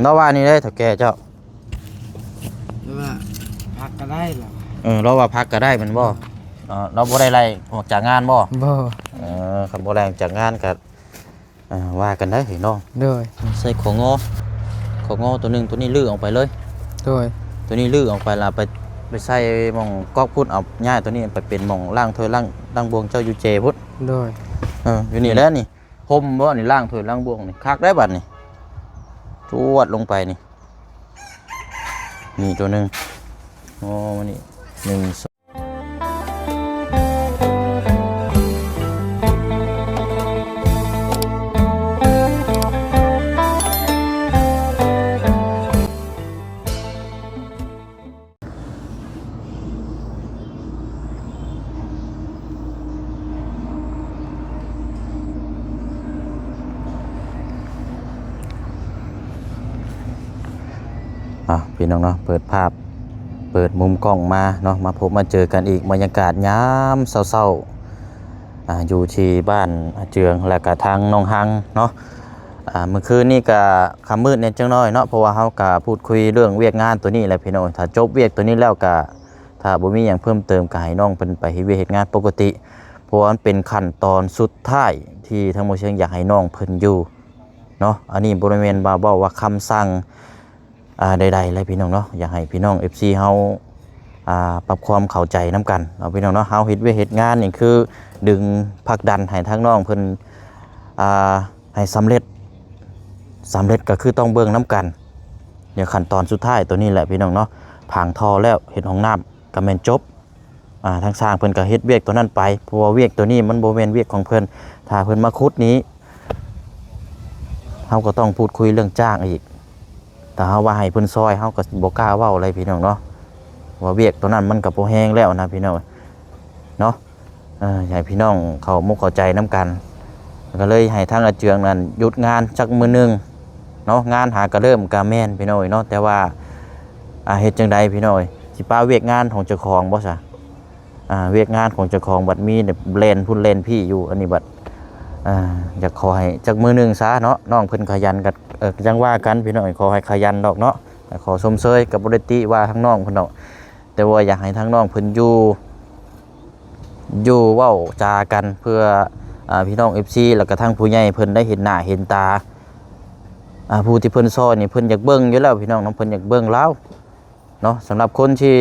ລາວວ່າແນວໃດເຖົ້າແກ່ເຈົ້າ? ລາວວ່າພັກກໍໄດ້ລະ. ເອີ ລາວວ່າພັກກໍໄດ້ແມ່ນບໍ່? ເອີ ລາວບໍ່ໄດ້ໄລ່ອອກຈາກງານບໍ່? ບໍ່. ເອີ ຄັນບໍ່ໄລ່ອອກຈາກງານກໍ ອ່າ ວ່າກັນໄດ້ເນາະ. ໂດຍ. ໃສ່ຂອງໍ ຂອງໍຕົວໜຶ່ງ ຕົວນີ້ຮື້ອອກໄປເລີຍ. ໂດຍ. ຕົວນີ້ຮື້ອອກໄປລະ ໄປ ໄປໃສ່ໝ່ອງກອກພຸ້ນ ເອົາຍ້າຍຕົວນີ້ໄປເປັນໝ່ອງລ້າງຖ້ວຍລ້າງ ລ້າງບ່ວງເຈົ້າຢູ່ເຈພຸ້ນ. ໂດຍ. ເອີ ຢູ່ນີ້ແຫຼະນີ້ ຮົ່ມບໍ່ນີ້ ລ້າງຖ້ວຍລ້າງບ່ວງນີ້ ຄັກໄດ໋ບັດນີ້ ຈວດລົງໄປນີ້ ນີ້ຕົວໜຶ່ງ. ໂອ້ ນີ້ ໜຶ່ງ ອ່ະ ພີ່ນ້ອງເນາະ ເປີດພາບ ເປີດມຸມກ້ອງມາເນາະ ມາພົບມາເຈີກັນອີກ ບັນຍາກາດຍາມເຊົ້າໆ ອ່າ ຢູ່ທີ່ບ້ານອາເຈືອງ ແລະກະທາງໜອງຮັງເນາະ. ອ່າ ມື້ຄືນນີ້ກະຄ່ຳມືດແດ່ຈັກໜ້ອຍເນາະ ເພາະວ່າເຮົາກະພູດຄຸຍເລື່ອງວຽກງານຕົວນີ້ແຫຼະພີ່ນ້ອງ. ຖ້າຈົບວຽກຕົວນີ້ແລ້ວກະ ຖ້າບໍ່ມີຫຍັງເພີ່ມເຕີມ ກະໃຫ້ນ້ອງເພິ່ນໄປເຮັດວຽກເຮັດງານປົກກະຕິ ເພາະວ່າມັນເປັນຂັ້ນຕອນສຸດທ້າຍທີ່ທາງໝໍຊຽງຢາກໃຫ້ນ້ອງເພິ່ນຢູ່ເນາະ. ອັນນີ້ບໍ່ໄດ້ແມ່ນວ່າເວົ້າວ່າຄຳສັ່ງ ອ່າ ໃດໆເລີຍພີ່ນ້ອງເນາະ. ຢາກໃຫ້ພີ່ນ້ອງເອັຟຊີເຮົາ ອ່າ ປັບຄວາມເຂົ້າໃຈນຳກັນເນາະພີ່ນ້ອງເນາະ. ເຮົາເຮັດວຽກເຮັດງານນີ້ຄືດຶງຜັກດັນໃຫ້ທາງນ້ອງເພິ່ນ ອ່າ ໃຫ້ສຳເລັດ ສຳເລັດກໍຄືຕ້ອງເບິ່ງນຳກັນ. ດຽວຂັ້ນຕອນສຸດທ້າຍຕົວນີ້ແຫຼະພີ່ນ້ອງເນາະ ຝັງທໍ່ແລ້ວ ເຮັດຫ້ອງນ້ຳກໍແມ່ນຈົບ. ອ່າ ທາງຊ່າງເພິ່ນກໍເຮັດວຽກຕົວນັ້ນໄປ ເພາະວ່າວຽກຕົວນີ້ມັນບໍ່ແມ່ນວຽກຂອງເພິ່ນ. ຖ້າເພິ່ນມາຂຸດນີ້ ເຮົາກໍຕ້ອງພູດຄຸຍເລື່ອງຈ້າງອີກ. ຖ້າເຮົາວ່າໃຫ້ເພິ່ນຊ່ອຍ ເຮົາກໍບໍ່ກ້າເວົ້າເລີຍພີ່ນ້ອງເນາະ ວ່າວຽກຕົວນັ້ນມັນກໍບໍ່ແຮງແລ້ວນະພີ່ນ້ອງເນາະ. ເອີ ໃຫ້ພີ່ນ້ອງເຂົ້າອົກເຂົ້າໃຈນຳກັນ ກໍເລີຍໃຫ້ທາງອາເຈືອງນັ້ນຢຸດງານຈັກມື້ໜຶ່ງເນາະ. ງານຫາກະເລີ່ມກະແມ່ນພີ່ນ້ອງເອີຍເນາະ ແຕ່ວ່າ ອ່າ ເຮັດຈັ່ງໃດພີ່ນ້ອງເອີຍ ຊິປະວຽກງານຂອງເຈົ້າຂອງບໍ່ຊະ? ອ່າ ວຽກງານຂອງເຈົ້າຂອງບັດມີແລ່ນພຸ້ນແລ່ນພີ້ຢູ່ ອັນນີ້ບັດ ອ່າ ຢາກຂໍໃຫ້ຈັກມື້ໜຶ່ງຊະເນາະ. ນ້ອງເພິ່ນຂະຫຍັນກໍ ເອີ ຈັ່ງວ່າກັນພີ່ນ້ອງເອີຍ ຂໍໃຫ້ຂະຫຍັນດອກເນາະ. ຂໍຊົມເຊີຍ ກໍບໍ່ໄດ້ຕິວ່າທາງນ້ອງເພິ່ນດອກ ແຕ່ວ່າຢາກໃຫ້ທາງນ້ອງເພິ່ນຢູ່ ຢູ່ເວົ້າຈາກັນເພື່ອ ອ່າ ພີ່ນ້ອງເອັຟຊີ ແລ້ວກໍທາງຜູ້ໃຫຍ່ເພິ່ນໄດ້ເຫັນໜ້າເຫັນຕາ. ອ່າ ຜູ້ທີ່ເພິ່ນຊ່ອຍນີ້ເພິ່ນຢາກເບິ່ງຢູ່ແລ້ວພີ່ນ້ອງເນາະ ເພິ່ນຢາກເບິ່ງລາວເນາະ. ສຳລັບຄົນທີ່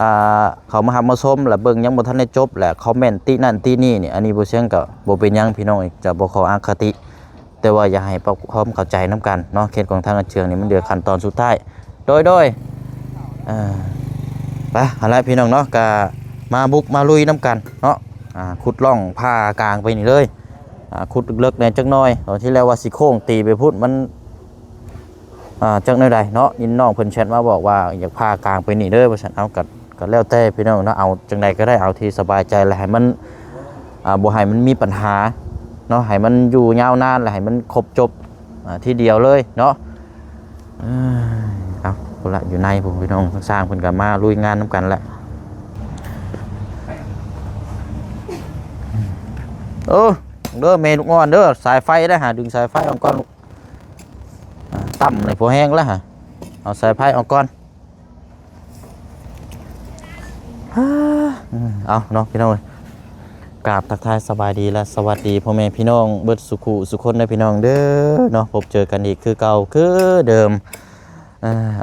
ອ່າ ເຂົ້າມາຮັບມາຊົມ ແລະ ເບິ່ງຍັງບໍ່ທັນໄດ້ຈົບ ແລະ ຄອມເມັນຕິນັ້ນຕິນີ້ນີ້ ອັນນີ້ບໍ່ຊຽງກໍບໍ່ເປັນຫຍັງພີ່ນ້ອງ ຈະບໍ່ຂໍອະຄະຕິ. ແຕ່ວ່າຢາກໃຫ້ປະ ຄວາມເຂົ້າໃຈນຳກັນເນາະ ເຂດຂອງທາງອາເຈືອງນີ້ມັນເຫຼືອຂັ້ນຕອນສຸດທ້າຍ. ໂດຍ ໂດຍ ເອີ ໄປ ຫັ້ນແຫຼະພີ່ນ້ອງເນາະ ກະມາບຸກມາລຸຍນຳກັນເນາະ. ອ່າ ຂຸດຮ່ອງຜ່າກາງໄປນີ້ເລີຍ ອ່າ ຂຸດເລິກໆແດ່ຈັກໜ້ອຍ. ຕອນທີ່ແລກວ່າຊິໂຄ້ງຕີໄປພຸ້ນ ມັນ ອ່າ ຈັກແນວໃດເນາະ ຍິນນ້ອງເພິ່ນແຊັດມາບອກວ່າຢາກຜ່າກາງໄປນີ້ເດີວ່າຊັ້ນ. ເອົາ ກໍ ກໍແລ້ວແຕ່ພີ່ນ້ອງເນາະ ເອົາຈັ່ງໃດກໍໄດ້ ເອົາທີ່ສະບາຍໃຈ ແລະ ໃຫ້ມັນ ອ່າ ບໍ່ໃຫ້ມັນມີບັນຫາເນາະ ໃຫ້ມັນຢູ່ຍາວນານ ແລະ ໃຫ້ມັນຄົບຈົບ ອ່າ ທີດຽວເລີຍເນາະ. ເອີ ເອົາ ພຸ້ນລະ ຢູ່ໃນພຸ້ນພີ່ນ້ອງ ທາງຊ່າງເພິ່ນກໍມາລຸຍງານນຳກັນແຫຼະ. ເອີ ເດີແມ່ລູກອ່ອນເດີ ສາຍໄຟໄດ້ຫາ ດຶງສາຍໄຟອອກກ່ອນລູກ. ອ່າ ຕ່ຳເລີຍ ພໍແຮງແລ້ວຫະ ເອົາສາຍໄຟອອກກ່ອນ. ເອົາເນາະພີ່ນ້ອງເອີຍ ກາບທັກທາຍສະບາຍດີ ແລະ ສະຫວັດດີພໍ່ແມ່ພີ່ນ້ອງເບິດສູ່ຄູ່ສູ່ຄົນເດີພີ່ນ້ອງເດີເນາະ. ພົບເຈີກັນອີກຄືເກົ່າຄືເດີມ.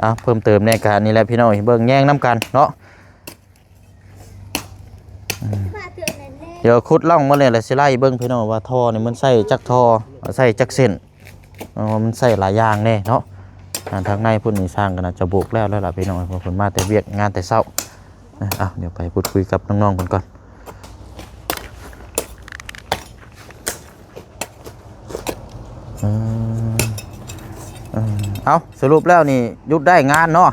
ເອົາ ເພີ່ມເຕີມແດ່ກະນີ້ແຫຼະພີ່ນ້ອງ ເບິ່ງແຍງນຳກັນເນາະ. ດຽວຂຸດລ່ອງມາເລີຍ ແລ້ວຊິໄລ່ເບິ່ງພີ່ນ້ອງວ່າທໍ່ນີ້ມັນໃຊ້ຈັກທໍ່ ໃຊ້ຈັກເສັ້ນ ເອີ ມັນໃຊ້ຫຼາຍຢ່າງແດ່ເນາະ. ອ່າ ທາງໃນພຸ້ນນີ້ຊ່າງກໍໜ້າຈະໂບກແລ້ວແລ້ວລະພີ່ນ້ອງ ເພາະເພິ່ນມາແຕ່ວຽກງານແຕ່ເຊົ້າ. ອ່າ ດຽວໄປພູດຄຸຍກັບນ້ອງໆເພິ່ນກ່ອນ. ເອີ ເອີ ເອົ້າ ສະຫຼຸບແລ້ວນີ້ຢຸດໄດ້ງານເນາະ?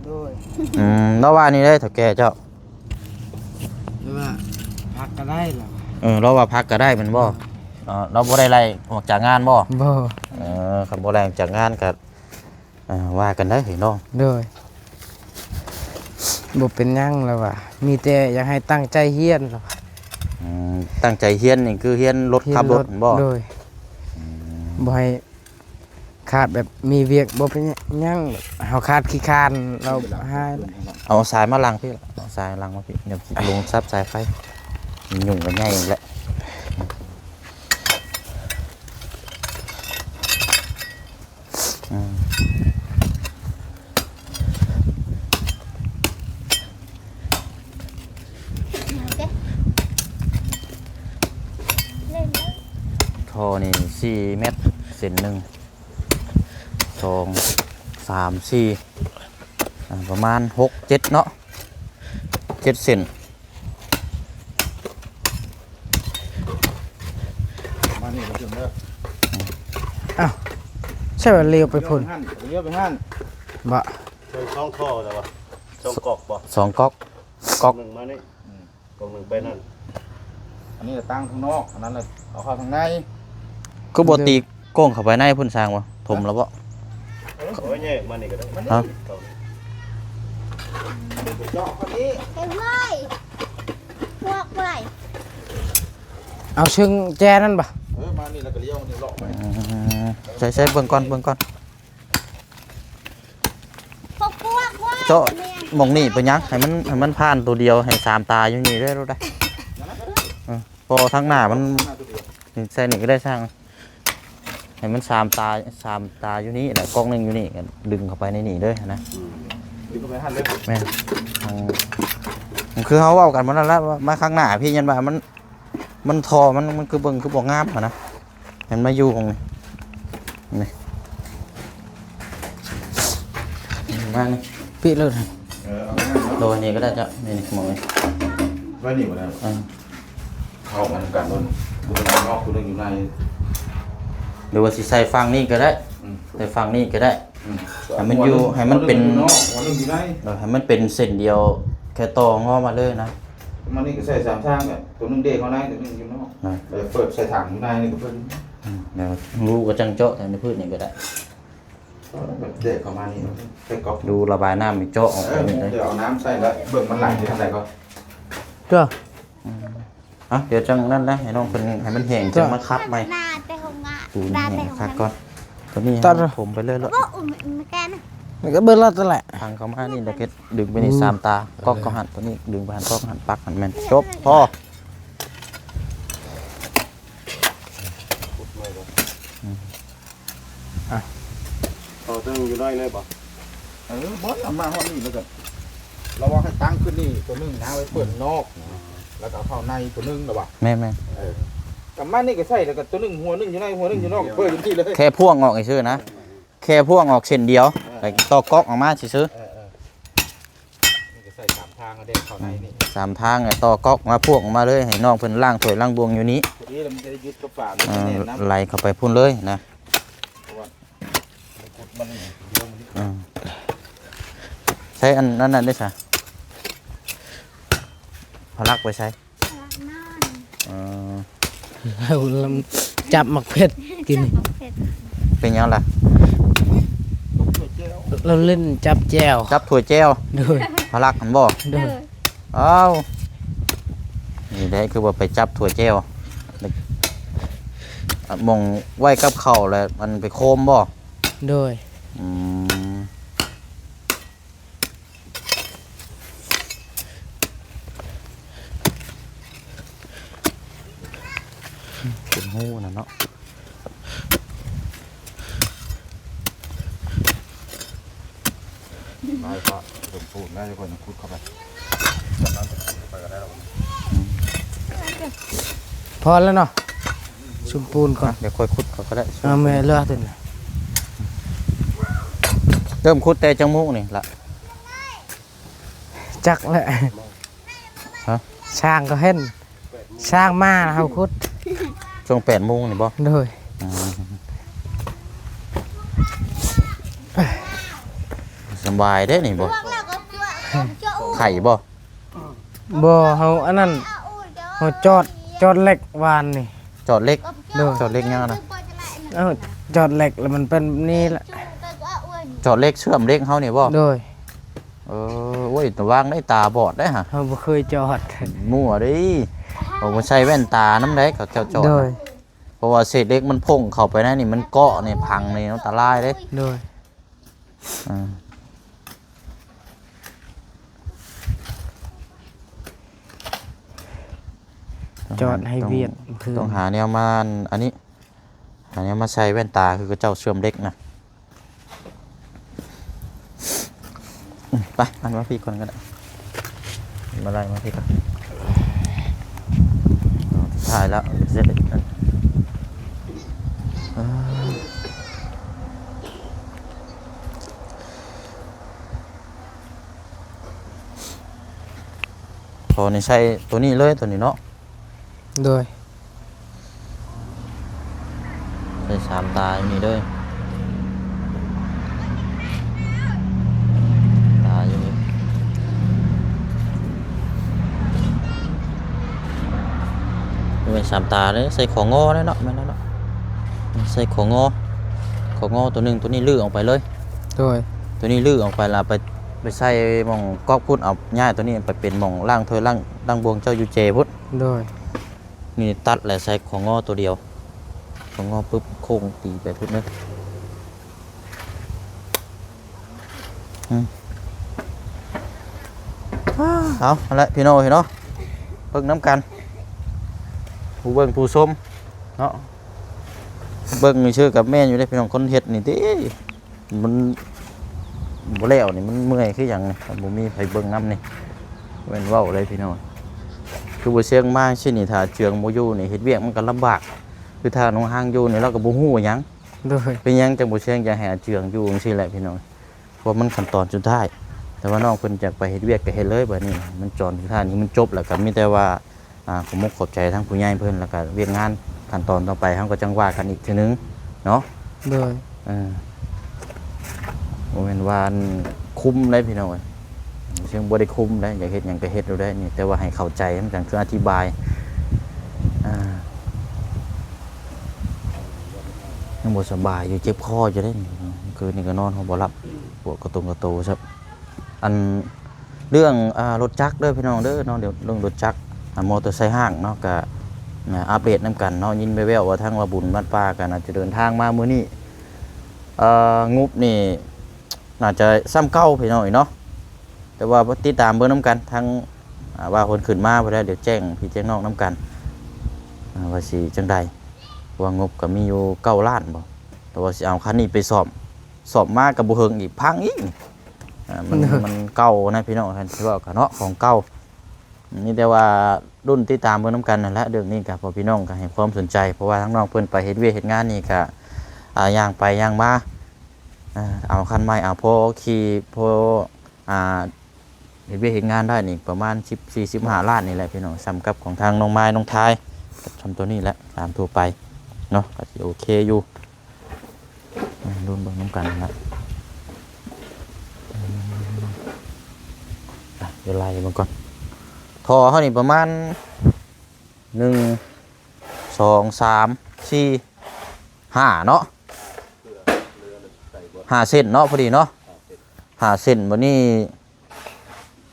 ໂດຍ. ອືມ ລາວວ່າແນວໃດເຖົ້າແກ່ເຈົ້າ? ລາວວ່າພັກກໍໄດ້ລະ. ເອີ ລາວວ່າພັກກໍໄດ້ແມ່ນບໍ່? ເອີ ລາວບໍ່ໄດ້ໄລ່ອອກຈາກງານບໍ່? ບໍ່. ເອີ ຄັນບໍ່ໄລ່ອອກຈາກງານກໍ ອ່າ ວ່າກັນໄດ້ເນາະ. ໂດຍ. ບໍ່ເປັນຫຍັງລະວ່າ ມີແຕ່ຢາກໃຫ້ຕັ້ງໃຈຮຽນລະວ່າ. ອືມ ຕັ້ງໃຈຮຽນນີ້ຄືຮຽນລົດ ຮຽນລົດ ຂັບລົດແມ່ນບໍ່? ໂດຍ. ອືມ ບໍ່ໃຫ້ຂ ຂາດແບບມີວຽກບໍ່ເປັນຫຍັງ ເຮົາຂາດຂີ້ຄານ ລາວຫາຍ. ເອົາສາຍມາຫຼັງພີ້ ເອົາສາຍຫຼັງມາພີ້ ດຽວຊິລົງສັບສາຍໄຟ ຍຸງກັນໃຫຍ່ແຫຼະ. ອືມ ທໍ່ນີ້ສີ່ແມັດ ເສັ້ນໜຶ່ງ ສອງ ສາມ ສີ່ ອ່າ ປະມານຫົກ ເຈັດເນາະ ເຈັດເສັ້ນ. ປະມານນີ້ກໍເຖິງແລ້ວ. ອ້າວ ໃຊ່ວ່າລ້ຽວໄປພຸ້ນ ລ້ຽວໄປຫັ້ນ ລ້ຽວໄປຫັ້ນ ບໍ່? ເບິ່ງສອງທໍ່ແລ້ວວະ ສອງກອກບໍ່? ສອງກອກ ກອກໜຶ່ງມານີ້ ອືມ ກອກໜຶ່ງໄປນັ້ນ ອັນນີ້ກໍຕັ້ງທາງນອກ ອັນນັ້ນລະເອົາເຂົ້າທາງໃນ. ຄືບໍ່ຕີໂກງເຂົ້າໄປໃນພຸ້ນ ສ້າງບໍ່? ຖົມແລ້ວບໍ່? ເອີ ໂອ້ຍ ແຍກມານີ້ກໍໄດ້ ມານີ້ ຮະ? ເຈາະເຂົ້ານີ້ ເຮັດເລີຍ ພວກໄວ້ ເອົາເຊິ່ງແຈນັ້ນບໍ່? ເອີ ມານີ້ແລ້ວກໍລ້ຽວນີ້ເລາະໄປ ອືມ ໃສ່ໆ ເບິ່ງກ່ອນ ເບິ່ງກ່ອນ ພວກ ພວກ ພວກ ເຈາະໝ່ອງນີ້ເປັນຫຍັງ? ໃຫ້ມັນ ໃຫ້ມັນຜ່ານຕົວດຽວ ໃຫ້ສາມຕາຢູ່ນີ້ເລີຍ ເອີ ເພາະທາງໜ້າມັນ ນີ້ໃສ່ນີ້ກໍໄດ້ຊ່າງ ໃຫ້ມັນສາມຕາ ສາມຕາຢູ່ນີ້ ແລ້ວກອກໜຶ່ງຢູ່ນີ້ ກໍດຶງເຂົ້າໄປໃນນີ້ເລີຍນະ ອືມ ດຶງເຂົ້າໄປຫັ້ນເລີຍ ແມ່ນ ເອີ ຄືເຮົາເວົ້າກັນມື້ນັ້ນລະ ມາຂ້າງໜ້າພີ້ ຢ້ານວ່າມັນ ມັນທໍ່ມັນ ມັນຄືເບິ່ງຄືບໍ່ງາມຫັ້ນນະ ໃຫ້ມັນມາຢູ່ໝ່ອງນີ້ ນີ້ ມານີ້ ປິດໂລດ ເອີ ເອົາໄວ້ນັ້ນເນາະ ໂດຍ ນີ້ກໍໄດ້ເຈົ້າ ນີ້ ນີ້ ໝ່ອງນີ້ ໄວ້ນີ້ບໍ່ໄດ້ ເອີ ເຂົ້າມານຳກັນໂລດ ຜູ້ໜຶ່ງຢູ່ນອກ ຜູ້ໜຶ່ງຢູ່ໃນ ຫຼືວ່າຊິໃສ່ຝັ່ງນີ້ກໍໄດ້ ອືມ ໃສ່ຝັ່ງນີ້ກໍໄດ້ ອືມ ໃຫ້ມັນຢູ່ ໃຫ້ມັນເປັນ ຫົວໜຶ່ງຢູ່ນອກ ຫົວໜຶ່ງຢູ່ໃນ ໂດຍ ໃຫ້ມັນເປັນເສັ້ນດຽວ ແຄ່ຕໍ່ງໍມາເລີຍນະ ມັນນີ້ກໍໃສ່ສາມທາງແຫຼະ ຕົວໜຶ່ງເດເຂົ້າໃນ ຕົວໜຶ່ງຢູ່ນອກ ນະ ແລ້ວເປີດໃສ່ຖັງຢູ່ໃນນີ້ກໍເພິ່ນ ອືມ ແລ້ວຮູກໍຈັ່ງເຈາະທາງໃນພື້ນນີ້ກໍໄດ້ ເດເຂົ້າມານີ້ ໃສ່ກອກ ຮູລະບາຍນ້ຳນີ້ເຈາະອອກ ເອີ ໄປນີ້ເລີຍ ດຽວເອົານ້ຳໃສ່ແລ້ວ ເບິ່ງມັນໄຫຼຢູ່ທາງໃດກ່ອນ ເຈົ້າ ອືມ ອ່ະ ດຽວຈັ່ງນັ້ນນະ ໃຫ້ນ້ອງເພິ່ນ ໃຫ້ມັນແຫ້ງ ເຈົ້າ ຈັ່ງມາຂັດໃໝ່ ໜ້າແຕ່ຫ້ອງນ້ຳ ປູນໃຫ້ຄັກກ່ອນ ຕອນນີ້ ເຈົ້າ ເຮົາຖົມໄປເລີຍໂລດ ໂອ້ ມັນ ມັນແກ່ນະ ມັນກໍເບິດແລ້ວນັ້ນແຫຼະ ພັງເຂົ້າມານີ້ ແລ້ວກໍດຶງໄປນີ້ ອືມ ສາມຕາ ກອກເຂົ້າຫັ້ນ ຕົວນີ້ດຶງໄປຫັ້ນ ກອກຫັ້ນ ປັກຫັ້ນ ແມ່ນ ຈົບ ພໍ ອືມ ອ່ະ ເອົາຕົວໜຶ່ງຢູ່ໃນເລີຍບໍ່? ເອີ ບໍ່ ເອົາມາຮອດນີ້ແລ້ວກໍ ລະວ່າໃຫ້ຕັ້ງຂຶ້ນນີ້ຕົວໜຶ່ງນະ ໄວ້ເປີດນອກນະ ແລ້ວກໍເອົາເຂົ້າໃນຕົວໜຶ່ງລະວ່າ ແມ່ນໆ ເອີ ກະມານີ້ກໍໃສ່ ແລ້ວກໍຕົວໜຶ່ງ ຫົວໜຶ່ງຢູ່ໃນ ຫົວໜຶ່ງຢູ່ນອກ ເປີດຢູ່ທີ່ເລີຍ ແຄ່ພວງອອກຊື່ໆນະ ແຄ່ພວງອອກເສັ້ນດຽວ ເອີ ແລ້ວຕໍ່ກອກອອກມາຊື່ໆ ເອີໆ ນີ້ກໍໃສ່ສາມທາງເດ້ ເຂົ້າໃນນີ້ ສາມທາງ ແລ້ວຕໍ່ກອກມາພວງອອກມາເລີຍ ໃຫ້ນ້ອງເພິ່ນລ້າງຖ້ວຍລ້າງບ່ວງຢູ່ນີ້ ພໍດີແລ້ວມັນຈະໄດ້ຍຶດກັບຝາ ເອີ ມັນຈະແໜ້ນນຳ ໄຫຼເຂົ້າໄປພຸ້ນເລີຍນະ ເພາະວ່າມັນກຸດມັນດຽວມັນ ເອີ ໃຊ້ອັນນັ້ນນັ້ນໄດ້ຊະ ພະລັກໄປໃສ? ເອີ ຈັບໝາກເຜັດກິນ ຈັບໝາກເຜັດ ເປັນຫຍັງລະ? ລາວຫຼິ້ນຈັບແຈ່ວ ຈັບຖ້ວຍແຈ່ວ ໂດຍ ພະລັກຫັ້ນບໍ່? ໂດຍ ໂດຍ ອ້າວ ນີ້ແຫຼະ ຄືວ່າໄປຈັບຖ້ວຍແຈ່ວ ໝ່ອງໄວ້ກັບເຂົ້າແລ້ວ ມັນໄປໂຄມບໍ່? ໂດຍ ອືມ ເປັນຮູນະເນາະ ໄດ້ ພໍສົມບູນແລ້ວ ຄ່ອຍຂຸດເຂົ້າໄປ ຈາກນັ້ນຈະຂຸດເຂົ້າໄປກໍໄດ້ແລ້ວ ອືມ ພໍແລ້ວເນາະ ສົມບູນກ່ອນ ດຽວຄ່ອຍຂຸດເຂົ້າກໍໄດ້ ເອົາແມ່ເຫຼືອຕົວນີ້ ເລີ່ມຂຸດແຕ່ຈັກໂມງນີ້ລະ? ຈັກແຫຼະ ຮະ? ຊ່າງກໍເຫັນ ຊ່າງມາເຮົາຂຸດ ຊ່ວງແປດໂມງນີ້ບໍ່? ໂດຍ ອືມ ສະບາຍເດ້ນີ້ບໍ່? ໄຂ້ບໍ່? ບໍ່ ເຮົາອັນນັ້ນ ເຮົາຈອດ ຈອດເຫຼັກວານນີ້ ຈອດເຫຼັກ ໂດຍ ຈອດເຫຼັກຫຍັງນະ? ເອົ້າ ຈອດເຫຼັກແລ້ວມັນເປັນແບບນີ້ແຫຼະ ຈອດເຫຼັກ ເຊື່ອມເຫຼັກເຮົານີ້ບໍ່? ໂດຍ ເອີ ໂອ້ຍ ລະວັງໄດ້ຕາບອດໄດ໋ຫະ ເຮົາບໍ່ເຄີຍຈອດ ມົ້ວເດ້ ເຂົາບໍ່ໃສ່ແວ່ນຕານຳໄດ໋ ເຂົາເຈົ້າຈອດ ໂດຍ ພາະວ່າເສດເຫຼັກມັນພົ່ງເຂົ້າໄປໃນນີ້ ມັນເກາະນີ້ ພັງນີ້ ອັນຕະລາຍເດ້. ໂດຍ ອ່າ ຈອດໃຫ້ວຽກ ຕ້ອງ ເພິ່ນ ຕ້ອງຫາແນວມາ ອັນນີ້ ຫາແນວມາໃສ່ແວ່ນຕາ ຄືເຂົາເຈົ້າເຊື່ອມເຫຼັກນະ. ໄປ ອັນມາພີ້ກ່ອນກໍໄດ້ ມາໄລ່ມາພີ້ກ່ອນ. ສຸດທ້າຍແລ້ວ ເສັດ ພໍນີ້ໃສ່ໂຕນີ້ເລີຍ ໂຕນີ້ເນາະ. ໂດຍ ໃສ່ສາມຕາຢູ່ນີ້ເດີ ຕາຢູ່ນີ້ ບໍ່ແມ່ນສາມຕາເດີ ໃສ່ຂອງໍເນາະ ແມ່ນແລ້ວເນາະ ໃສ່ຂອງໍ ຂອງໍໂຕໜຶ່ງ ໂຕນີ້ຮື້ອອກໄປເລີຍ. ໂດຍ ໂຕນີ້ຮື້ອອກໄປລະໄປ ໄປໃສ່ໝ່ອງກອກພຸ້ນ ເອົາຍ້າຍໂຕນີ້ໄປເປັນໝ່ອງລ້າງຖ້ວຍລ້າງ ລ້າງບ່ວງເຈົ້າຢູ່ເຈພຸ້ນ. ໂດຍ ນີ້ຕັດແລ້ວໃສ່ຂອງງໍໂຕດຽວ ຂອງງໍປຶບໂຄ້ງຕີໄປພຸ້ນເດີ. ອືມ ເອົາ ຫັ້ນແຫຼະພີ່ນ້ອງເອີຍເນາະ ເບິ່ງນຳກັນ ຜູ້ເບິ່ງຜູ້ຊົມເນາະ ເບິ່ງຊື່ໆ ກໍແມ່ນຢູ່ເດ້ພີ່ນ້ອງ ຄົນເຮັດນີ້ຕິ ມັນບໍ່ແລ້ວນີ້ ມັນເມື່ອຍຄືຫຍັງນີ້ ຄັນບໍ່ມີໃຜເບິ່ງນຳນີ້ ແມ່ນເວົ້າໄດ້ພີ່ນ້ອງ. ຄືບໍ່ຊຽງມາຊີ້ນີ້ ຖ້າເຈືອງບໍ່ຢູ່ນີ້ ເຮັດວຽກມັນກໍລຳບາກ ຄືຖ້ານ້ອງຮາງຢູ່ນີ້ ລາວກໍບໍ່ຮູ້ຫຍັງ. ໂດຍ ເປັນຫຍັງຈັ່ງບໍ່ຊຽງຢາກໃຫ້ອາເຈືອງຢູ່ຈັ່ງຊີ້ແຫຼະພີ່ນ້ອງ ເພາະມັນຂັ້ນຕອນສຸດທ້າຍ ແຕ່ວ່ານ້ອງເພິ່ນຢາກໄປເຮັດວຽກກໍເຮັດເລີຍ ບາດນີ້ມັນຕອນສຸດທ້າຍນີ້ມັນຈົບແລ້ວ ກໍມີແຕ່ວ່າ ອ່າ ຂໍມຸກຂອບໃຈທາງຜູ້ໃຫຍ່ເພິ່ນ ແລ້ວກໍວຽກງານຂັ້ນຕອນຕໍ່ໄປ ເຮົາກໍຈັ່ງວ່າກັນອີກເທື່ອໜຶ່ງເນາະ. ໂດຍ ເອີ ບໍ່ແມ່ນວ່າຄຸມໄດ໋ພີ່ນ້ອງເອີຍ ເຊິ່ງບໍ່ໄດ້ຄຸມໄດ໋ ຢາກເຮັດຫຍັງກໍເຮັດໂລດໄດ໋ນີ້ ແຕ່ວ່າໃຫ້ເຂົ້າໃຈ ມັນຈັ່ງຄືອະທິບາຍ ອ່າ ຍັງບໍ່ສະບາຍຢູ່ ເຈັບຄໍຢູ່ເດ້ນີ້ ຄືນນີ້ກໍນອນກໍບໍ່ຫຼັບ ປວດກະຕົງກະໂຕຊະ ອັນ ເລື່ອງ ອ່າ ລົດຈັກເດີພີ່ນ້ອງເດີເນາະ ດຽວເລື່ອງລົດຈັກ ອ່າ ມໍເຕີໄຊຫ້າງເນາະ ກະ ອ່າ ອັບເດດນຳກັນເນາະ ຍິນແວ່ວໆວ່າທາງວ່າບຸນວັດປ່າກໍໜ້າຈະເດີນທາງມາມື້ນີ້ ເອີ ງົບນີ້ໜ້າຈະສ່ຳເກົ່າພີ່ນ້ອງເອີຍເນາະ ແຕ່ວ່າຕິດຕາມເບິ່ງນຳກັນ ທາງ ອ່າ ວ່າເພິ່ນຂຶ້ນມາພຸ້ນແຫຼະ ດຽວແຈ້ງພີ່ແຈ້ງນ້ອງນຳກັນ ອ່າ ວ່າຊິຈັ່ງໃດ ເພາະວ່າງົບກໍມີຢູ່ເກົ້າລ້ານບໍ ແຕ່ວ່າຊິເອົາຄັນນີ້ໄປສ້ອມ ສ້ອມມາກໍບໍ່ເຫິງອີກ ພັງອີກ ອ່າ ມັນ ມັນເກົ່ານະພີ່ນ້ອງ ຄັນຊິເວົ້າກໍເນາະ ຂອງເກົ່າ ມີແຕ່ວ່າລຸ້ນຕິດຕາມເບິ່ງນຳກັນນັ້ນແຫຼະ ເລື່ອງນີ້ກໍ ເພາະພີ່ນ້ອງກໍໃຫ້ຄວາມສົນໃຈ ເພາະວ່າທາງນ້ອງເພິ່ນໄປເຮັດວຽກເຮັດງານນີ້ກໍ ອ່າ ຍ່າງໄປຍ່າງມາ ອ່າ ເອົາຄັນໃໝ່ ເອົາພໍຂີ່ ພໍ ອ່າ ເຮັດວຽກເຮັດງານໄດ້ນີ້ປະມານສິບສີ່ ສິບຫ້າລ້ານນີ້ແຫຼະພີ່ນ້ອງ ສ່ຳກັບຂອງທາງນ້ອງມາຍ ນ້ອງທາຍ ສ່ຳໂຕນີ້ແຫຼະ ຕາມທົ່ວໄປເນາະ ກໍຊິໂອເຄຢູ່ ລຸ້ນເບິ່ງນຳກັນນະ ອ່ະ ດຽວໄລ່ເບິ່ງກ່ອນ ທໍ່ເຮົານີ້ປະມານ ໜຶ່ງ ສອງ ສາມ ສີ່ ຫ້າເນາະ ຫ້າເສັ້ນເນາະ ພໍດີເນາະ ຫ້າເສັ້ນ ບາດນີ້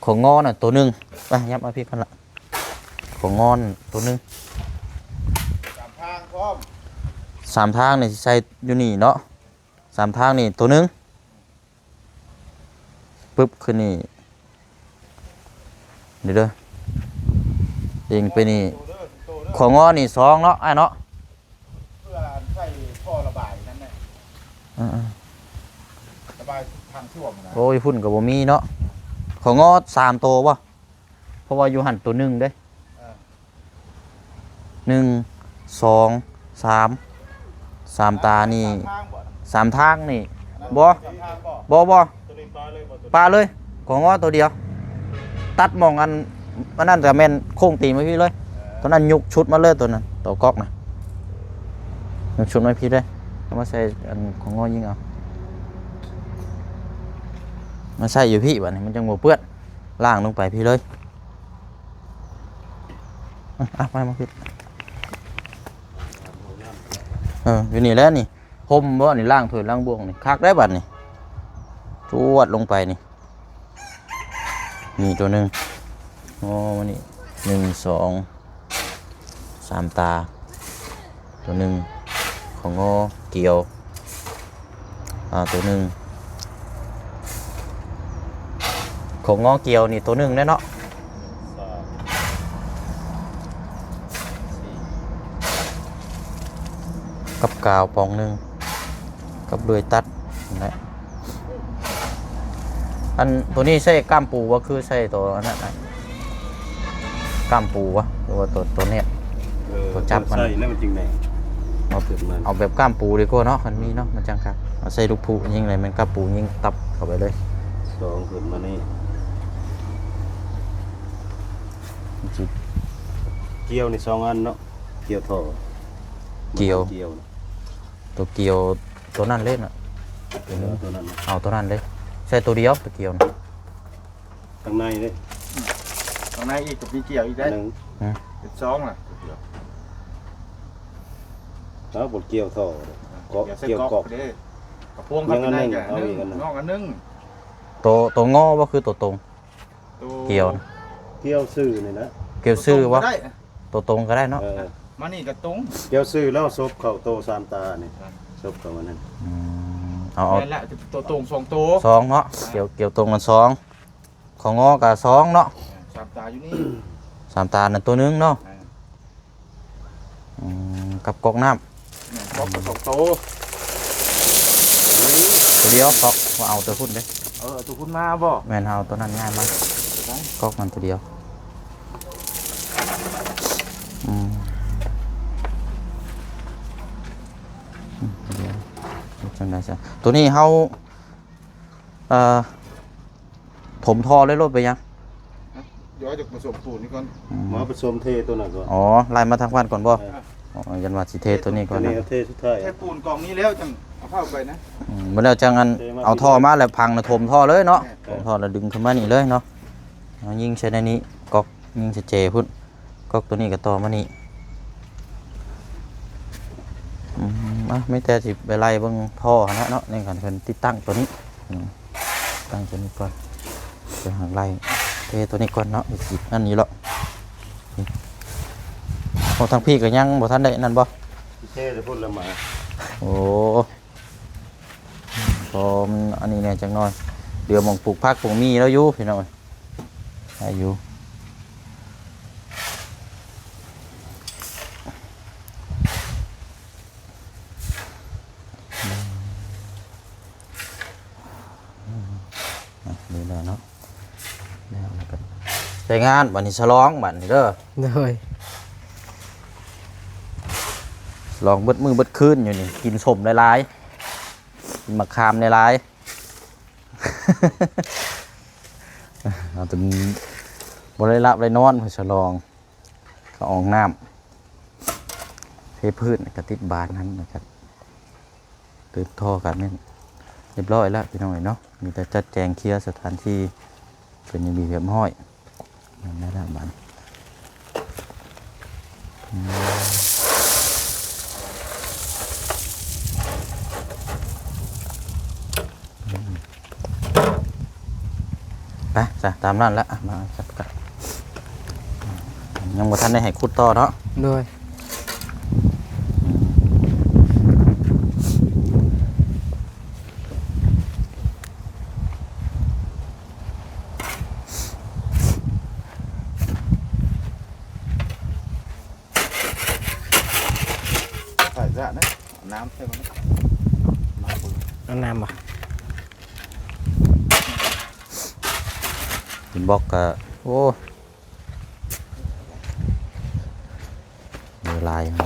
ຂອງງໍນະໂຕໜຶ່ງ ໄປ ຫຍັບມາພີ້ກັນລະ ຂອງງໍນະໂຕໜຶ່ງ ສາມທາງພ້ອມ ສາມທາງນີ້ຊິໃສ່ຢູ່ນີ້ເນາະ ສາມທາງນີ້ໂຕໜຶ່ງ ປຶບ ຂຶ້ນນີ້ ນີ້ເດີ ເອີງໄປນີ້ ໂຕເດີ ໂຕເດີ ຂອງງໍນີ້ສອງເນາະ ອ້າຍເນາະ ເພື່ອໃສ່ທໍ່ລະບາຍນັ້ນແຫຼະ ອ່າໆ ລະບາຍທາງຖ້ວມນະ ໂອ້ຍ ພຸ້ນກໍບໍ່ມີເນາະ ຂອງງໍສາມໂຕບໍ່? ເພາະວ່າຢູ່ຫັ້ນໂຕໜຶ່ງເດ້ ເອີ ໜຶ່ງ ສອງ ສາມ ສາມຕານີ້ ສາມທາງບໍ່? ສາມທາງນີ້ ອັນນັ້ນບໍ່ ສາມທາງບໍ່? ບໍ່ ບໍ່ ໂຕນີ້ປະເລີຍບໍ່? ໂຕນີ້ປະເລີຍ ຂອງງໍໂຕດຽວ ຕັດໝ່ອງອັນ ອັນນັ້ນກໍແມ່ນໂຄ້ງຕີມາພີ້ເລີຍ ເອີ ໂຕນັ້ນຍຸກຊຸດມາເລີຍ ໂຕນັ້ນ ໂຕກອກນະ ຍຸກຊຸດມາພີ້ເລີຍ ເອົາມາໃສ່ອັນຂອງງໍຍິງເອົາ ມາໃສ່ຢູ່ພີ້ ບາດນີ້ມັນຈັ່ງບໍ່ເປື້ອນ ລ້າງລົງໄປພີ້ເລີຍ ອ່ະ ໄປມາພີ້ ເອີ ຢູ່ນີ້ແຫຼະນີ້ ຮົ່ມບໍ່ນີ້ ລ້າງຖ້ວຍລ້າງບ່ວງນີ້ ຄັກໄດ໋ບາດນີ້ ຈວດລົງໄປນີ້ ນີ້ໂຕໜຶ່ງ ໂອ້ ນີ້ ໜຶ່ງ ສອງ ສາມຕາ ຕົວໜຶ່ງ ຂອງງໍກຽວ ອ່າ ຕົວໜຶ່ງ ຂອງງໍກຽວນີ້ຕົວໜຶ່ງແນ່ເນາະ ກັບກາວປອງໜຶ່ງ ກັບເລື່ອຍຕັດນັ້ນແຫຼະ. ອັນ ຕົວນີ້ໃຊ້ກ້າມປູບໍ່ ຄືໃຊ້ຕົວອັນນັ້ນນະ ກ້າມປູບໍ່ ຫຼືວ່າຕົວ ຕົວແນບ ເອີ ຕົວຈັບມັນ ໃຊ້ແລ້ວມັນຈຶ່ງແໜ້ນ ເອົາ ເອົາແບບກ້າມປູດີກວ່າເນາະ ຄັນມີເນາະ ມັນຈັ່ງຄັກ ເອົາໃສ່ລູກຜູ້ຍິງເລີຍ ແມ່ນກ້າມປູຍິງຕັບເຂົ້າໄປເລີຍ ສອງຂຶ້ນມານີ້ ກ່ຽວນີ້ສອງອັນເນາະ ກ່ຽວທໍ່ ກ່ຽວ ກ່ຽວ ຕົວກ່ຽວຕົວນັ້ນເລີຍນະ ເອີ ຕົວນັ້ນນະ ເອົາຕົວນັ້ນເລີຍ ໃສ່ຕົວດຽວຕົວກ່ຽວນະ ຂ້າງໃນເດ້ ຂ້າງໃນອີກກໍມີກ່ຽວອີກໄດ້ ໜຶ່ງ ອືມ ເປັນສອງລະ ແລ້ວບໍ່ກ່ຽວທໍ່ ເກາະ ກ່ຽວໃສ່ ກ່ຽວກອກ ກອກເດ້ ກະພວງເຂົ້າໄປໃນ ຍັງອັນໜຶ່ງ ກະອັນໜຶ່ງ ເອົາອີກອັນໜຶ່ງ ນອກອັນໜຶ່ງ ໂຕ ໂຕງໍບໍ່ ຄືໂຕຕົງ ໂຕ ກ່ຽວນະ ກ່ຽວຊື່ນີ້ນະ ກ່ຽວຊື່ບໍ່ ໂຕຕົງກໍໄດ້ ໂຕຕົງກໍໄດ້ເນາະ ເອີ ມານີ້ກໍຕົງ ກ່ຽວຊື່ແລ້ວສົບເຂົ້າໂຕສາມຕານີ້ ອ່າ ສົບເຂົ້າອັນນັ້ນ ອືມ ເອົາ ເອົາ ແມ່ນລະ ໂຕຕົງສອງໂຕ ສອງເນາະ ອ່າ ກ່ຽວ ກ່ຽວຕົງກັນສອງ ຂອງງໍກໍສອງເນາະ ອ່າ ສາມຕາຢູ່ນີ້ ສາມຕານັ້ນໂຕໜຶ່ງເນາະ ອ່າ ອືມ ກັບກອກນ້ຳ ແມ່ນ ກອກກໍສອງໂຕ ຕົວດຽວ ກອກ ວ່າເອົາຕົວພຸ້ນເດ້ ເອີ ເອົາຕົວພຸ້ນມາບໍ່ ແມ່ນ ເຮົາເອົາຕົວນັ້ນຍ້າຍມາ ໄດ້ ກອກນັ້ນຕົວດຽວ ອືມ ອືມ ດຽວ ເຮັດຈັ່ງໃດຊະ ຕົວນີ້ເຮົາ ເອີ ຖົມທໍ່ເລີຍໂລດ ເປັນຫຍັງ? ດຽວຈະປະສົມປູນນີ້ກ່ອນ ອືມ ມາປະສົມເທຕົວນັ້ນກ່ອນ ອໍ ໄລ່ມາທາງພັນກ່ອນບໍ່? ເອີ ອໍ ຢ້ານວ່າຊິເທຕົວນີ້ກ່ອນນະ ເທສຸດທ້າຍ ເທປູນກອງນີ້ແລ້ວຈັ່ງເອົາເຂົ້າໄປນະ ອືມ ບໍ່ແລ້ວຈັ່ງອັນ ເທມາ ເອົາທໍ່ມາແລ້ວພັງນະ ຖົມທໍ່ເລີຍເນາະ ແມ່ນ ຖົມທໍ່ແລ້ວດຶງຂຶ້ນມານີ້ເລີຍເນາະ ເອົາຍິງໃສ່ໃນນີ້ ກອກ ຍິງໃສ່ເຈພຸ້ນ ກອກຕົວນີ້ກໍຕໍ່ມານີ້ ອືມ ອ່ະ ມີແຕ່ຊິໄປໄລ່ເບິ່ງທໍ່ຫັ້ນແຫຼະເນາະ ໃນການເພິ່ນຕິດຕັ້ງຕົວນີ້ ອືມ ຕັ້ງຕົວນີ້ກ່ອນ ໄປຫາໄລ່ເທຕົວນີ້ກ່ອນເນາະ ອີກອັນນີ້ເລາະ ນີ້ ໂອ້ ທາງພີ້ກໍຍັງບໍ່ທັນໄດ້ນັ້ນບໍ່? ເທແຕ່ພຸ້ນລະມາ ໂອ້ ພໍມັນອັນນີ້ແດ່ຈັກໜ້ອຍ ເຫຼືອໝ່ອງປູກຜັກປູກໝີ່ແລ້ວຢູ່ ພີ່ນ້ອງເອີຍ ໄດ້ຢູ່ ອ່ະ ນີ້ແຫຼະເນາະ ແລ້ວ ແລ້ວກໍໃຊ້ງານ ບາດນີ້ສະຫຼອງ ບາດນີ້ເດີ ໂດຍ ສະຫຼອງເບິດມື້ເບິດຄືນຢູ່ນີ້ ກິນສົ້ມຫຼາຍໆ ກິນໝາກຂາມຫຼາຍໆ ເອົາຈົນບໍ່ໄດ້ຫຼັບໄດ້ນອນ ສະຫຼອງ ກໍອອກນ້ຳ ເທພື້ນ ແລ້ວກໍຕິດບານຫັ້ນ ແລ້ວກໍ ຕື່ມທໍ່ກັນແມ່ນຮຽບຮ້ອຍແລ້ວພີ່ນ້ອງເອີຍເນາະ ມີແຕ່ຈັດແຈງເຄຍສະຖານທີ່ເປັນລະບຽບຮຽບຮ້ອຍ ນັ້ນແຫຼະບາດນີ້ ອືມ ໄປຊະ ຕາມນັ້ນລະ ມາຈັດການ ຍັງບໍ່ທັນໄດ້ໃຫ້ຂຸດຕໍ່ເນາະ ໂດຍ ໃສ່ຊະນະ ເອົານ້ຳໃສ່ມັນ ເອົານ້ຳບໍ່? ເປັນບລັອກກະ ໂອ້ ເວລາຍັງ ໃສ່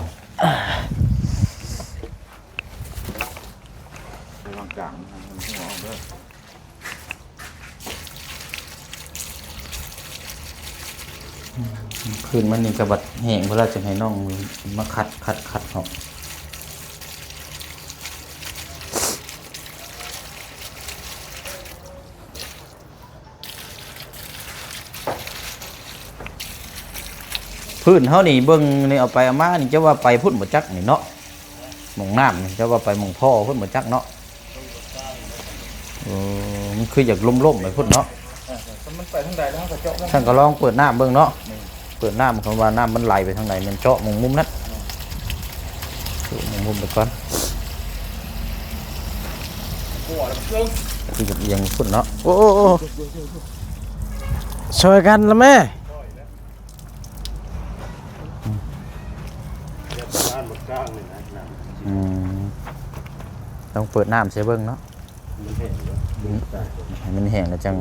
ວາງກາງ ໃຫ້ມັນຫົວອອກເດີ. ຄືນມັນນີ້ກະບັດແຫ້ງພຸ້ນລະ ຈຶ່ງໃຫ້ນ້ອງມາຂັດ ຂັດ ຂັດເນາະ. ພື້ນເຮົານີ້ເບິ່ງນີ້ ເອົາໄປເອົາມານີ້ ຈະວ່າໄປພຸ້ນບໍ່ຈັກນີ້ເນາະ. ໝ່ອງນ້ຳນີ້ ເຈົ້າວ່າໄປໝ່ອງທໍ່ພຸ້ນບໍ່ຈັກເນາະ. ເອີ ມັນຄືຢາກລົ້ມໆໄປພຸ້ນເນາະ. ເອີ ມັນໄປທາງໃດແລ້ວເຮົາກໍເຈາະ. ຊັ້ນກໍລອງເປີດນ້ຳເບິ່ງເນາະ. ແມ່ນ. ເປີດນ້ຳ ຄັນວ່ານ້ຳມັນໄຫຼໄປທາງໃດ ແມ່ນເຈາະໝ່ອງມຸມນັ້ນ. ແມ່ນ. ມຸມໄປກ່ອນ ຄືຢາກອຽງພຸ້ນເນາະ. ໂອ້ ໂອ້ ໂອ້ ຊ່ອຍກັນລະແມ່. ອືມ ຕ້ອງເປີດນ້ຳໃສ່ເບິ່ງເນາະ. ມັນແຫ້ງຢູ່ ອືມ ໃຫ້ມັນແຫ້ງແລ້ວຈັ່ງ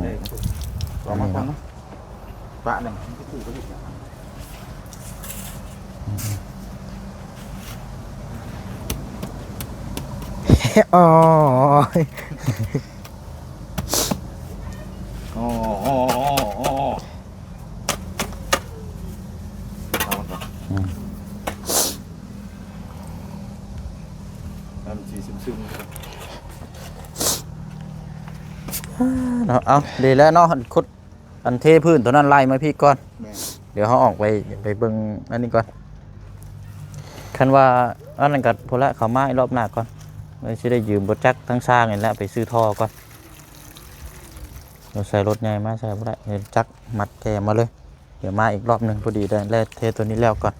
ເອົາມາກ່ອນເນາະ ປະໜຶ່ງ ມັນຄືປູກໄປເຮັດຫຍັງ. ໂອ້ຍ ໂອ້ ໂອ້ ໂອ້ ໂອ້ ເອົາມັນກ່ອນ ອືມ ມັນຊິຊຶມໆ ເນາະ. ເອົາ ດີແລ້ວເນາະ ຂຸດ ອັນເທພື້ນຕົວນັ້ນໄລ່ມາພີ້ກ່ອນ. ແມ່ນ ດຽວເຮົາອອກໄປ ໄປເບິ່ງອັນນີ້ກ່ອນ. ຄັນວ່າອັນນັ້ນກໍພຸ້ນລະ ເຂົ້າມາອີກລອບໜ້າກ່ອນ ແລ້ວຊິໄດ້ຢືມລົດຈັກທາງຊ່າງນີ້ແຫຼະ ໄປຊື້ທໍ່ກ່ອນ. ເຮົາໃສ່ລົດໃຫຍ່ມາໃສ່ບໍ່ໄດ້ ເອົາຈັກມັດແກ່ມາເລີຍ. ດຽວມາອີກລອບໜຶ່ງ ພໍດີໄດ້ແລ່ເທຕົວນີ້ແລ້ວກ່ອນ.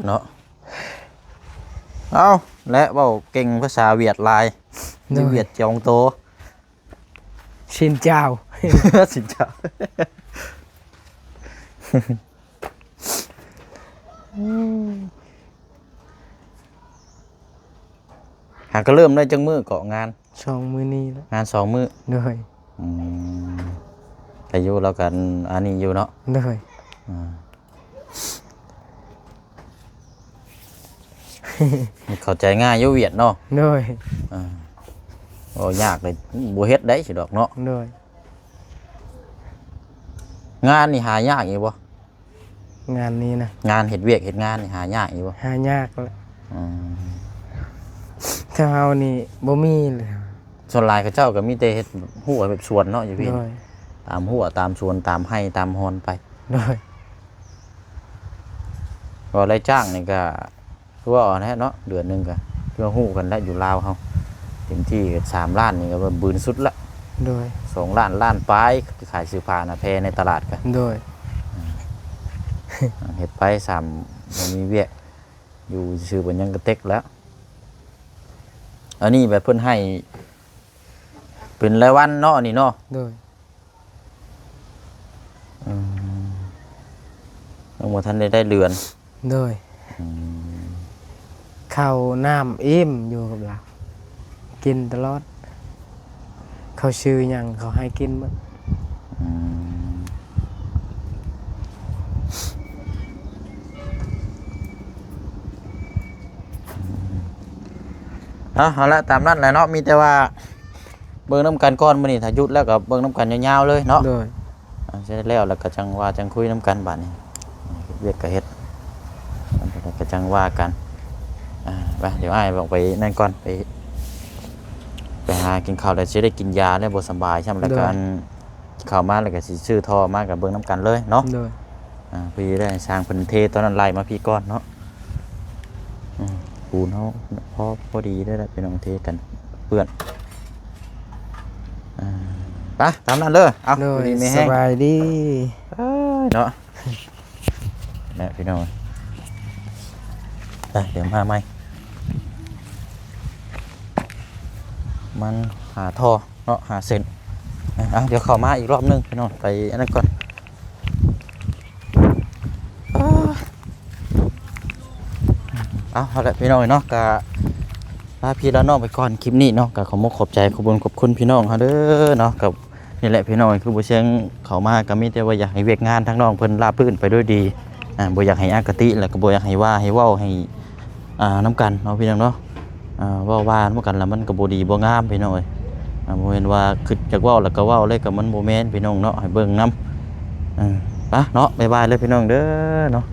ເນາະ ເອົ້າ ແລະ ເວົ້າເກັ່ງພາສາຫວຽດຫຼາຍ. ໂດຍ ຫວຽດຈອງໂຕ ຊິນເຈົ້າ ຊິນເຈົ້າ. ຫາກະເລີ່ມໄດ້ຈັກມື້ເກາະງານ? ສອງມື້ນີ້ແຫຼະ ງານສອງມື້. ໂດຍ ອືມ ອາຍຸລາວກັນອັນນີ້ຢູ່ເນາະ. ໂດຍ ອ່າ ເຂົ້າໃຈງ່າຍຢູ່ຫວຽດເນາະ. ໂດຍ ອ່າ ເວົ້າຍາກເລີຍ ບໍ່ເຮັດໄດ້ຊິດອກເນາະ. ໂດຍ ງານນີ້ຫາຍາກອີກບໍ່? ງານນີ້ນະ ງານເຮັດວຽກເຮັດງານນີ້ຫາຍາກຢູ່ບໍ່? ຫາຍາກແຫຼະ. ອືມ ແຖວເຮົານີ້ບໍ່ມີເລີຍ. ສ່ວນຫຼາຍເຂົາເຈົ້າກໍມີແຕ່ເຮັດຮົ້ວແບບສວນເນາະ ຢູ່ພີ້. ໂດຍ ຕາມຮົ້ວຕາມສວນຕາມໄຮ່ຕາມຮ່ອນໄປ. ໂດຍ ວ່າລາຍຈ້າງນີ້ກໍ ຄືວ່າຫັ້ນແຫຼະເນາະ ເດືອນໜຶ່ງກໍຄືຮູ້ກັນແຫຼະ ຢູ່ລາວເຮົາເຕັມທີ່ກໍສາມລ້ານນີ້ກໍວ່າບືນສຸດລະ. ໂດຍ ສອງລ້ານ ລ້ານປາຍ ຂາຍເສື້ອຜ້າໜ້າແພໃນຕະຫຼາດກໍ. ໂດຍ ເຮັດໄປຊ້ຳ ບໍ່ມີວຽກຢູ່ຊື່ໆ ເປັນຫຍັງກະເຕັກແລ້ວ. ອັນນີ້ແບບເພິ່ນໃຫ້ເປັນລາຍວັນເນາະ ອັນນີ້ເນາະ. ໂດຍ ອືມ ຍັງບໍ່ທັນໄດ້ໄດ້ເດືອນ. ໂດຍ ອືມ ເຂົ້ານ້ຳອີ່ມຢູ່ກັບລາວ ກິນຕະຫຼອດ ເຂົາຊື້ຫຍັງເຂົາໃຫ້ກິນໝົດ. ອືມ ເອົາ ເອົາລະ ຕາມນັ້ນແຫຼະເນາະ ມີແຕ່ວ່າ ເບິ່ງນຳກັນກ່ອນ ມື້ນີ້ຖ້າຢຸດແລ້ວກໍເບິ່ງນຳກັນຍາວໆເລີຍເນາະ. ໂດຍ ອ່າ ຊິໄດ້ແລ້ວ ແລ້ວກໍຈັ່ງວ່າຈັ່ງຄຸຍນຳກັນບາດນີ້. ເຮັດວຽກກໍເຮັດ ແລ້ວກໍຈັ່ງວ່າກັນ. ອ່າ ໄປ ດຽວອ້າຍອອກໄປນັ້ນກ່ອນ ໄປ ໄປຫາກິນເຂົ້າ ແລ້ວຊິໄດ້ກິນຢາ ແລ້ວບໍ່ສະບາຍຊ້ຳ ແລ້ວກໍ ໂດຍ ອັນ ເຂົ້າມາ ແລ້ວກໍຊິຊື້ທໍ່ມາ ກໍເບິ່ງນຳກັນເລີຍເນາະ. ໂດຍ ອ່າ ພໍດີໄດ້ຊ່າງເພິ່ນເທຕອນນັ້ນໄລ່ມາພີ້ກ່ອນເນາະ. ອືມ ປູນເຮົາພໍ ພໍດີໄດ້ລະພີ່ນ້ອງ ເທກັນເປື້ອນ. ອ່າ ໄປ ຕາມນັ້ນເດີ. ເອົາ ໂດຍ ຢູ່ດີມີແຮງ ສະບາຍດີ. ເອີຍ ເນາະ ແຫຼະພີ່ນ້ອງ. ໄປ ດຽວມາໃໝ່ ມັນຫາທໍ່ ເນາະ ຫາເສັ້ນ. ເອົາ ດຽວເຂົ້າມາອີກລອບໜຶ່ງພີ່ນ້ອງ ໄປອັນນັ້ນກ່ອນ. ເອົາ ເອົາລະພີ່ນ້ອງເນາະ ກະລາພີ່ລານ້ອງໄປກ່ອນ ຄລິບນີ້ເນາະ. ກະຂໍມຸກຂອບໃຈ ຂອບບຸນຂອບຄຸນພີ່ນ້ອງເຮົາເດີເນາະ. ກະນີ້ແຫຼະພີ່ນ້ອງ ຄືບໍ່ຊຽງເຂົ້າມາ ກະມີແຕ່ວ່າຢາກໃຫ້ວຽກງານທາງນ້ອງເພິ່ນລາບລື່ນໄປດ້ວຍດີ. ອ່າ ບໍ່ຢາກໃຫ້ອະຄະຕິ ແລ້ວກໍບໍ່ຢາກໃຫ້ວ່າໃຫ້ເວົ້າໃຫ້ ອ່າ ນຳກັນເນາະພີ່ນ້ອງເນາະ. ອ່າ ເວົ້າວ່ານຳກັນລະມັນກໍບໍ່ດີບໍ່ງາມພີ່ນ້ອງເອີຍ. ອ່າ ບໍ່ແມ່ນວ່າຄິດຢາກເວົ້າແລ້ວກໍເວົ້າເລີຍ ກໍມັນບໍ່ແມ່ນພີ່ນ້ອງເນາະ ໃຫ້ເບິ່ງນຳ. ເອີ ໄປເນາະ ບາຍບາຍເລີຍພີ່ນ້ອງເດີເນາະ.